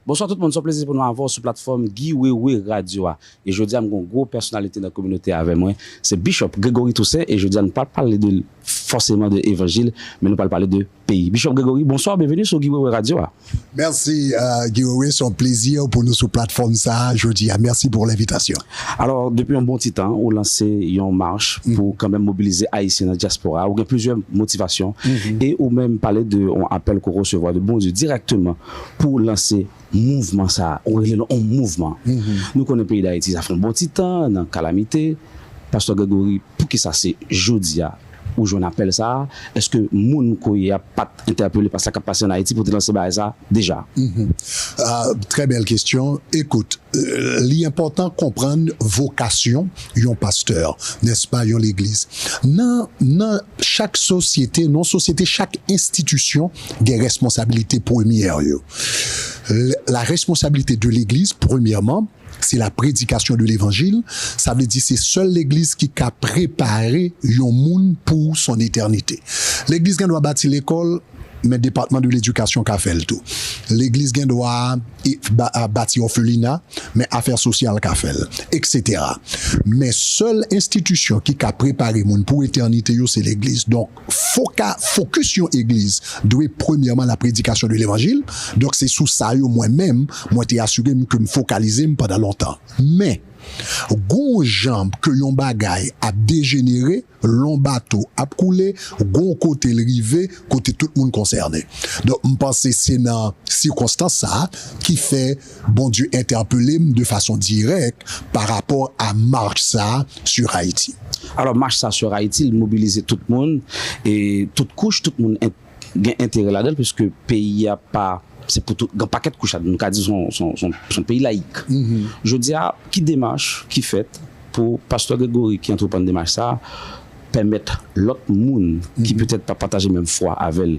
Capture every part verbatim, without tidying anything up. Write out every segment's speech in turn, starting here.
Bonswa tout moun, se yon plezi pou nou avè w sou platfòm Guy Wewe Radio a. E jodi a, m gen yon gwo pèsonalite nan kominote a avè mwen. Se Bishop Gregory Toussaint, e jodi a, nou pa pale de, fòseman de evanjil, men nou pral pale de peyi. Bishop Gregory, bonswa, byenveni sou Guy Wewe Radio a. Mèsi, euh, Guy Wewe, se yon plezi pou nou sou platfòm sa a jodi a. Mèsi pou lenvitasyon. Alò, depi yon bon ti tan, ou lanse yon mach pou kanmenm mobilize Ayisyen nan dyaspora. Ou gen plizyè motivasyon. E ou menm pale de yon apèl ke w resevwa de Bondye dirèkteman pou lanse mouvman sa a. Ou rele l yon mouvman. Nou konnen peyi Dayiti, sa fè yon bon ti tan nan kalamite. Pastè Gregory, poukisa se jodi a ou jwenn apèl sa a? Èske moun ke w ye a pa t entèpele pa sa k ap pase ann Ayiti pou w te lanse bagay sa a deja? Ah, très belle question. Écoute, euh, li enpòtan konprann vokasyon yon pastè, nèspa, yon legliz. Nan, nan chak sosyete, nan sosyete, chak enstitisyon gen responsabilite premyè yo. L- La responsabilité de l'église, premièrement, c'est la prédication de l'évangile. Sa vle di se sèl legliz ki ka prepare yon moun pou son eternite. Legliz gen dwa bati lekòl, men Depatman de Ledikasyon ka fè l tou. Legliz gen dwa e, ba- a, bati òfelina, men afè sosyal ka fè l, et cetera. Men sèl enstitisyon ki ka prepare moun pou etènite yo, se legliz. Donk, foka, fokis yon egliz dwe premyèman la prédication de l'évangile. Donk, se sou sa yo mwen menm, mwen te asire m ke m fokalize m pandan lontan. Men, gon jan ke yon bagay ap dejenere, lon bato ap koule, gon kote l rive, kote tout moun konsène. Donk, m panse se nan sikonstans sa a ki fè Bondye entèpele m de fason dirèk pa rapò a mach sa a sur Haïti. Alò, mach sa a sur Haïti, li mobilize tout moun, e tout kouch, tout moun en- gen enterè ladan l, piske peyi a pa, se pou tout, gen pakèt kouch ladan, nou ka di se yon, se yon, se yon, se yon peyi layik. Jodi a, ki demach ki fèt pou pastè Gregory ki antreprann demach sa a, pèmèt lòt moun ki petèt pa pataje menm fwa avè l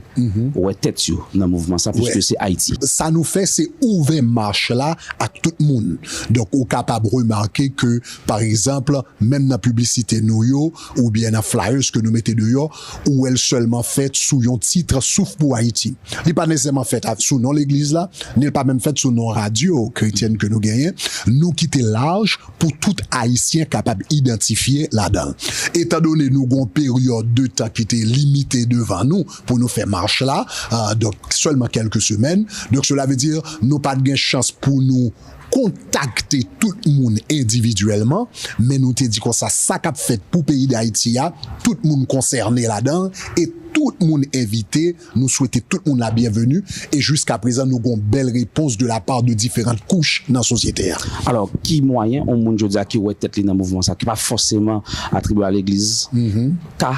wè tèt yo nan mouvman sa, piske se Ayiti? Sa nou fè, se ouvè mach la ak tout moun. Donk, ou kapab remake ke, pa egzanp, menm nan piblisite nou yo, oubyen nan flyers ke nou mete deyò, ou wè l sèlman fèt sou yon tit Souf pou Ayiti. Li pa nesesèman fèt a- sou non legliz la, ni l pa menm fèt sou non radyo kretyèn ke nou genyen. Nou kite laj pou tout Ayisyen kapab idantifye ladan l. Etandone nou gon peryòd de tan ki te limite devan nou pou nou fè mach la, ah, donk sèlman kèlke semèn. Donk, sela vle di, nou pa t gen chans pou nou kontakte tout moun endividyèlman, men nou te di konsa, sa k ap fèt pou peyi Dayiti a, tout moun konsène ladan l, e tout moun envite, nou swete tout moun la byenveni, e jiska prezan, nou gon bèl repons de la part de diferan kouch nan sosyete a. Alò, ki mwayen yon moun jodi a ki wè tèt li nan mouvman sa, ki pa fòseman atribye a legliz, ka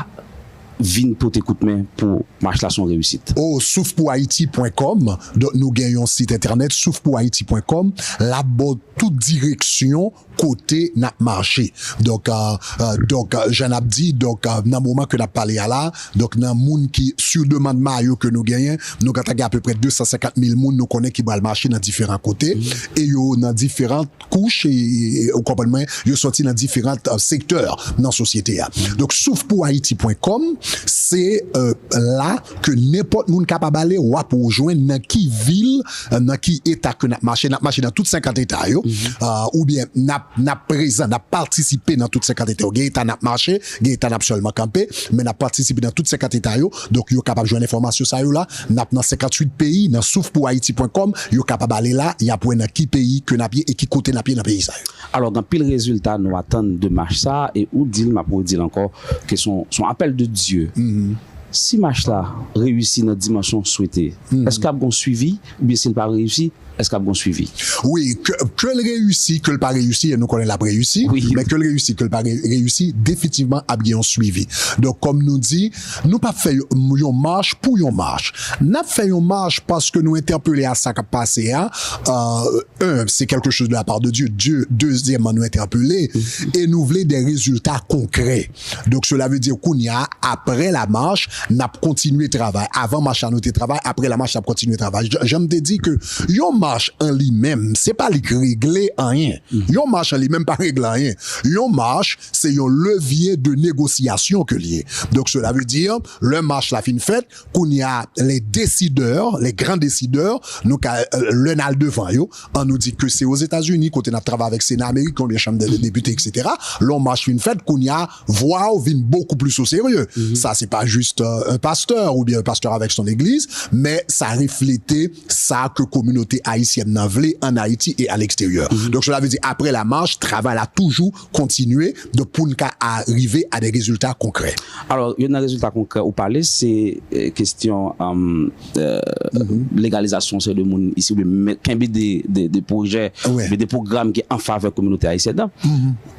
vin pote koutmen pou mach la se yon reyisit? O, souf pou ayiti pwen kòm. Donk, nou gen yon sit entènèt, souf pou ayiti pwen kòm. L ap ba w tout direksyon kote n ap mache. Donk, euh, euh, donk, euh, jan n ap di, donk, euh, nan moman ke n ap pale a la, donk, nan moun ki, sou demann mayo ke nou genyen, nou gentan gen apeprè de san senkant mil moun nou konnen ki pral mache nan diferan kote, e yo nan diferan kouch, e, e, ou konprann mwen, yo sòti nan diferan, euh, sektè nan sosyete a. Donk, souf pou ayiti pwen kòm, se, euh, la ke nenpòt moun kapab ale, w ap jwenn nan ki vil, euh, nan ki eta ke n ap mache. N ap mache nan tout senkant eta yo, euh, oubyen n ap, n ap prezan, n ap patisipe nan tout senkant eta yo. Gen eta n ap mache, gen eta n ap sèlman kanpe, men n ap patisipe nan tout senkant eta yo. Donk, yo kapab jwenn enfòmasyon sa yo la. N ap nan senkant uit peyi, nan souf pou ayiti pwen kòm, yo kapab ale la, y ap wè nan ki peyi ke n ap ye e ki kote n ap ye nan peyi sa yo. Alò, gen anpil rezilta nou atann de mach sa a, e ou di l, m ap redi l ankò, ke se yon, se yon apèl de Dye. Si mach la reyisi nan dimansyon swete, èske ap gen yon swivi, oubyen si l pa reyisi, èske ap gen yon swivi? Wi, ke, ke l reyisi, ke l pa reyisi, e nou konnen l ap reyisi, men ke l reyisi, ke l pa re- reyisi, definitivman ap gen yon swivi. Donk, kòm nou di, nou p ap fè yon, yon mach pou yon mach. N ap fè yon mach paske nou entèpele a sa k ap pase a, euh, un, c'est quelque chose de la part de Dieu. Dieu, deuxièmement, nou entèpele e nou vle de rezilta konkrè. Donk, sela vle di, kounye a, apre la mach, n ap kontinye travay. Avan mach la, nou te travay. Apre la mach, n ap kontinye travay. Jan, jan m te di ke yon mach mach an li menm, se pa li k regle anyen. Yon mach an li menm pa regle anyen. Yon mach, se yon levye de negosyasyon ke l ye. Donk, sela vle di, lè mach la fin fèt, kounye a, les décideurs, les grands décideurs, nou ka, euh, lè n al devan yo, an nou di ke se Ozetazini, kote n ap travay avèk Sena Ameriken, oubyen Chanm dè Depite, et cetera. Lè yon mach fin fèt, kounye a, vwa w vin beaucoup plus au sérieux. Sa, se pa jis, euh, un pasteur oubyen un pasteur avec son église, men sa reflete sa ke kominote ayisyèn nan vle an Ayiti e a leksteryè. Donk, sela vle di, apre la mach, travay la toujou kontinye, donk, pou n ka a rive a de rezilta konkrè. Alò, youn nan rezilta konkrè ou pale, se, eh, kesyon, um, eh, legalizasyon se de moun isi, oubyen men- kenbe de, de, de pwojè, Wi. oubyen de pwogram ki an favè kominote ayisyèn nan.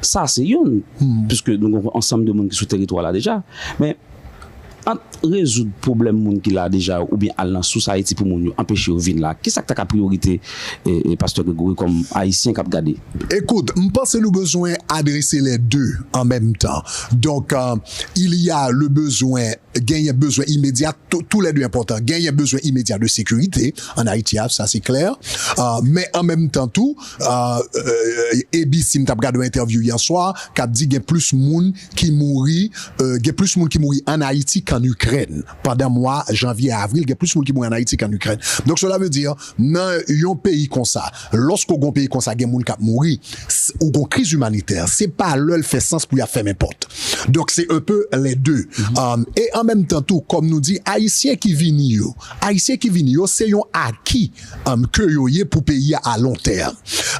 Sa, se youn. Piske nou gen yon ansanm de moun ki sou teritwa la deja. Men, ant rezoud pwoblèm moun ki la deja yo, oubyen al nan sous Ayiti pou moun yo, anpeche yo vin la, kisa k ta ka priyorite, eh, eh, Pastè Gregory, kòm Ayisyen k ap gade? Écoute, m panse nou bezwen adrese les deux en même temps. Donc, euh, il y a le besoin, genyen bezwen imedya, tou- tous les deux importants. Genyen bezwen imedya de sécurité en Haïti, ah, ça c'est clair. Euh, men an menm tan tou, euh, euh, A B C, m t ap gade yon entèvyou yè swa, k ap di gen plis moun ki mouri, euh, gen plis moun ki mouri an Ayiti k an Ikrèn. Pandan mwa janvye a avril, gen plis moun ki mouri an Ayiti k an Ikrèn. Donk, sela vle di, nan yon peyi konsa, lòske w gen yon peyi konsa, gen moun k ap mouri, s- ou gen yon kriz imanitè, se pa lè l fè sans pou y ap fèmen pòt. Donk, se un peu les deux. Um, e an menm tan tou, kòm nou di, Ayisyen ki vini yo, Ayisyen ki vini yo, se yon aki, um, ke yo ye pou peyi a a lon tèm.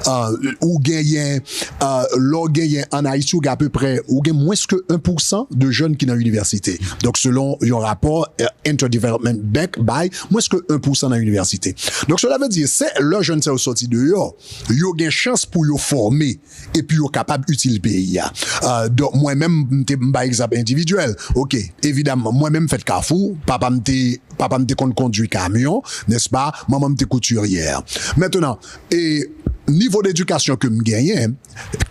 Uh, ou genyen, uh, lè w genyen an Ayiti, ou gen apeprè, ou gen mwens ke un pour cent de jeunes ki nan inivèsite. Donk, selon yon rapò, uh, Inter-Development Bank bay, mwens ke un pour cent nan inivèsite. Donk, sela vle di, se lè jèn sa yo sòti deyò, yo gen chans pou yo fòme, epi yo kapab itil peyi a. Uh, donk, mwen menm, m te m bay egzanp endividyèl. Ok, evidaman, mwen menm m fèt Kafou, papa m te, papa m te konn kondwi kamyon, nèspa, manman m te koutiryè. Mentnan, e nivo dedikasyon ke m genyen,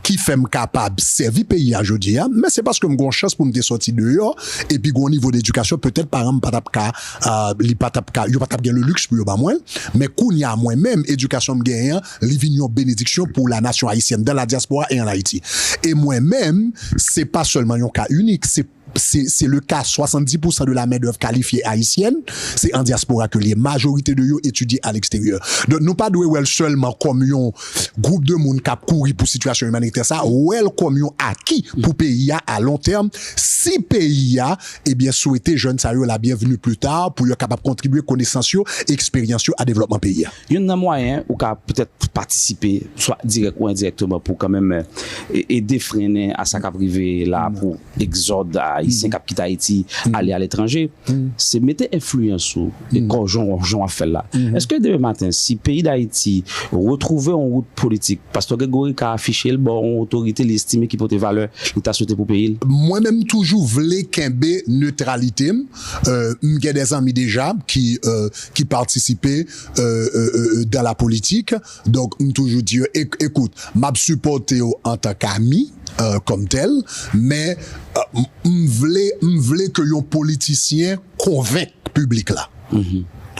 ki fè m kapab sèvi peyi a jodi a, men se paske m gen yon chans pou m te sòti deyò, epi gen yon nivo dedikasyon, petèt paran m pa t ap ka, uh, li pa t ap ka, yo pa t ap gen le luxe pou yo ban mwen l, men kounye a mwen menm, edikasyon m genyen an, li vin yon benediksyon pou la nation haïtienne, dans la diaspora et en Haïti. E mwen menm, se pa sèlman yon ka inik, se se, se le cas, soixante-dix pour cent de la main d'œuvre qualifiée haïtienne, se an dyaspora ke l ye. Majorite de yo etidye a leksteryè. Donk, nou pa dwe wè l sèlman kòm yon gwoup de moun k ap kouri pou sitiyasyon imanitè sa, wè l kòm yon aki pou peyi a a lon tèm, si peyi a, ebyen, swete jèn sa yo la bienvenue plus tard pou yo kapab kontribye konesans yo, eksperyans yo a devlòpman peyi a. Youn nan mwayen ou ka petèt patisipe, swa dirèk ou endirèkteman, pou kanmenm, eh, e- ede frennen a sa k ap rive la pou egzòd ayisyen k ap kite Ayiti, ale aletranje, se mete enfliyans ou e kò jan, jan w ap fè l la. Èske demen maten, si peyi Dayiti retwouve yon wout politik, Pastè Gregory ka afiche l ba yon otorite li estime ki pote valè li ta swete pou peyi l? Mwen menm, m toujou vle kenbe netralite m. Euh, m gen de zanmi deja ki, euh, ki patisipe, euh, euh, euh, dans la politique. Donk, m toujou di yo, "Ek- ekout, m ap sipòte w antanke ami, euh, kòm tèl, men, euh, m- m vle, m vle ke yon politisyen konvenk piblik la."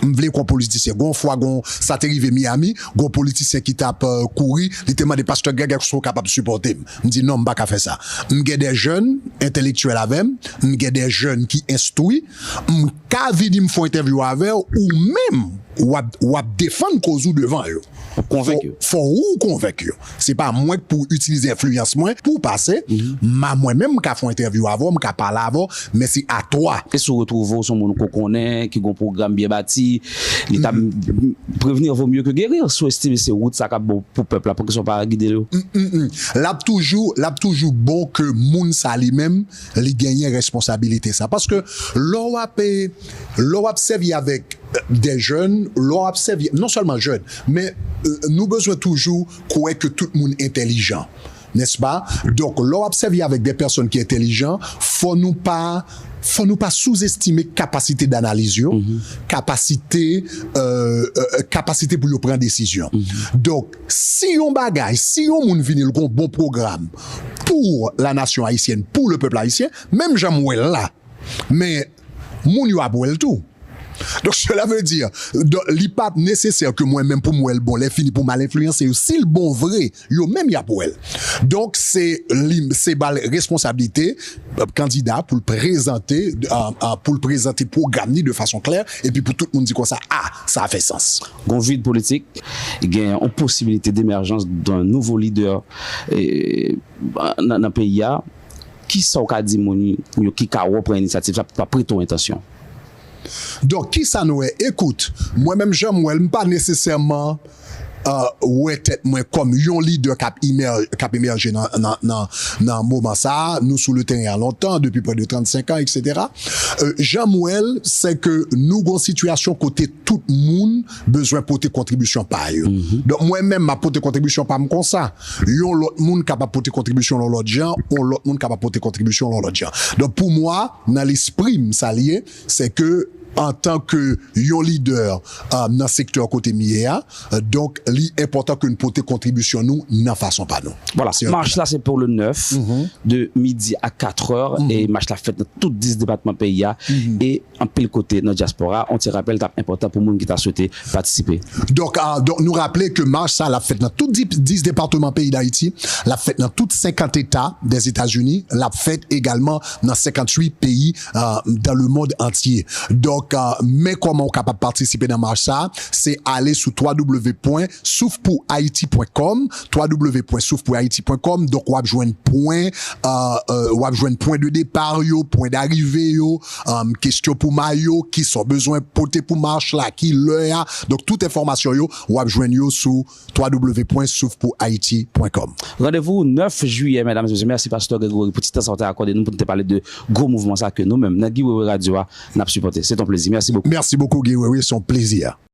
M vle kon politisyen. Gon fwa, gon, sa te rive Miami, gon politisyen ki t ap, euh, kouri, li te mande, "Pastè Greg, èske w kapab sipòte m?" M di, "Non, m pa ka fè sa." M gen de jèn entelektyèl avè m, m gen de jèn ki enstwi, m ka vini m fè yon entèvyou avè w, ou menm, w ap, w ap defann koz ou devan yo. Konvenk yo. Fò, fò ou konvenk yo. Se pa mwen k pou itilize enfliyans mwen pou pase. Ma mwen menm, m ka fè yon entèvyou avè w, m ka pale avè w, men se a twa. E si w retwouve w se yon moun ou konnen, ki gon pwogram byen bati, li ta prevni vo mye ke geri, si w estime se wout sa k ap bon pou pèp la, poukisa w pa gide yo? L ap toujou, l ap toujou bon ke moun sa li menm, li genyen responsabilite sa. Paske lè w ap, lè w ap sèvi avèk de jèn, lè w ap sèvi, non sèlman jèn, men, euh, nou bezwen toujou kwè ke tout moun entèlijan, nèspa? Donk, lè w ap sèvi avèk de pèsòn ki entèlijan, fò nou pa, fò nou pa souzestime kapasite danaliz yo, kapasite, euh, euh, kapasite pou yo pran desizyon. Donk, si yon bagay, si yon moun vini, l gon bon pwogram pou la nation haïtienne, pou le peuple haïtien, menm jan m wè l la, men moun yo ap wè l tou. Donc, cela veut dire, donk, li pa nesesè ke mwen menm pou m wè l bon, lè fini pou m al enfliyanse yo. Si l bon vre, yo menm y ap wè l. Donk, se li, se ba l responsablite, euh, kandida pou l prezante, euh, euh, pou l prezante pwogram ni de fason klè, epi pou tout moun di konsa, a, sa fè sans. Gon vid politik, gen yon posibilite demèjans d'un nouvo lidè, eh, nan, nan peyi a. Kisa w ka di moun yo ki ka reprann inisyativ sa, pa prete w entansyon? Donk, kisa nou wè? Ekout, mwen menm jan m wè l, m pa nesesèman, euh, wè tèt mwen kòm yon lidè k ap imè-, k ap emèje nan, nan, nan, nan moman sa a. Nou sou le teren an lontan, depi près de trannsenk an, et cetera. Euh, jan m wè l, se ke nou gon sitiyasyon kote tout moun bezwen pote kontribisyon pa yo. Donk, mwen menm, m ap pote kontribisyon pa m konsa. Yon lòt moun kapab pote kontribisyon yon lòt jan, yon lòt moun kapab pote kontribisyon yon lòt jan. Donk, pou mwen, nan lespri m, sa l ye, se ke antan ke yon lidè, euh, nan sektè kote m ye a, euh, donk, li enpòtan ke n pote kontribisyon nou nan fason pa nou. Vwala, mach la se pou le nèf, de midi a katrè, e mach la fèt nan tout dis depatman peyi a, e anpil kote nan dyaspora. On ti rapèl, t ap enpòtan pou moun ki ta swete patisipe. Donk, ah, donk, nou raple ke mach sa l ap fèt nan tout dis, dis depatman peyi Dayiti, l ap fèt nan tout senkant eta dèzetazini, l ap fèt egalman nan senkant uit peyi, ah, dans le monde entier. Donk, ah, men kòman w kapab patisipe nan mach sa, se ale sou w w w pwen souf pou ayiti pwen kòm, w w w pwen souf pou ayiti pwen kòm. Donk, w ap jwenn pwen, euh, euh, w ap jwenn pwen de depa yo, pwen darive yo, euh, kesyon pou mayo, kisa w bezwen pote pou mach la, ki lè a. Donk, tout enfòmasyon yo, w ap jwenn yo sou w w w pwen souf pou ayiti pwen kòm. Randevou nèf jiyè, medam e mesye. Mèsi, Pastè Gregory, pou ti tan sa w te akòde nou pou nou te pale de gwo mouvman sa ke nou menm, nan Guy Wewe Radio a, n ap sipòte. Se yon plezi. Mèsi bokou. Mèsi bokou, Guy Wewe. Se yon plezi.